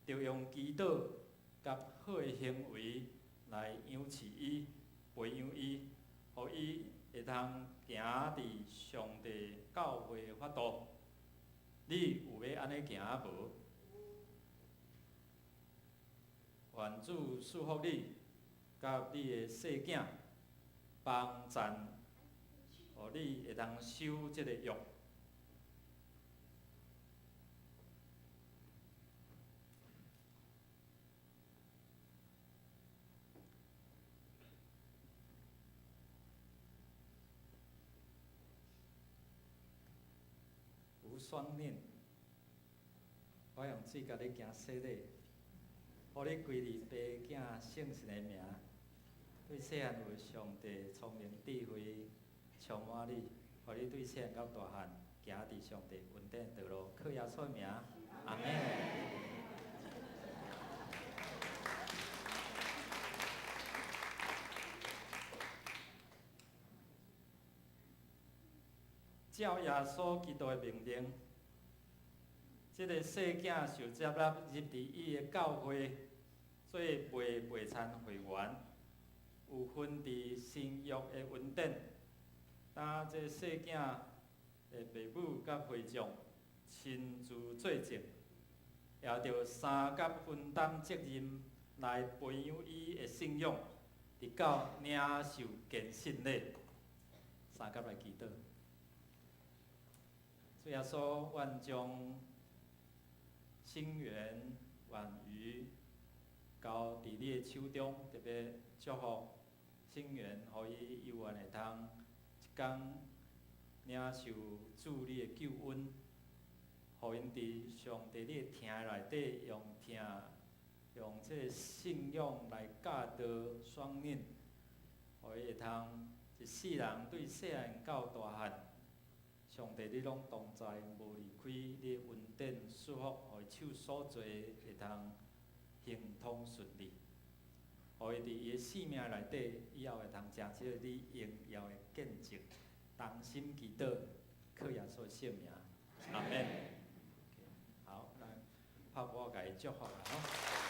[SPEAKER 2] 著用祈禱佮好的行為來養飼伊、培養伊，予伊會通行佇上帝教會的法度。你有欲按呢行啊無？願主賜福你，佮你的細囝，幫贊，予你會通守這個約。吳雙念，我用水共你行洗禮，予你歸入爸囝聖神的名。對細漢有上帝聰明智慧充滿你，予你對細漢到大漢行佇上帝恩典的道路，靠耶穌的名，阿們。照耶穌基督的命令，這个細囝受接納入佇伊的教會做袂袂餐會員，有分佇新約的恩典。當這細囝的爸母佮會眾親自做證，也著相佮分擔責任來培養伊的信仰，直到領受堅信禮。相佮來祈禱。主耶穌，阮將心願婉瑜交佇你的手中，特別祝福心願，予伊有緣會通一工領受主你的救恩，予𪜶佇上帝你的疼內底，用疼用這个信仰來教導雙寧，予伊會通一世人對細漢到大漢，上帝你攏同在，無離開你的恩典祝福，予伊手所做會通亨通順利，予伊佇伊的生命內底，以後會通成這個你榮耀的見證。同心祈禱，靠耶穌聖名，阿門。好，來拍我共伊祝福啦吼。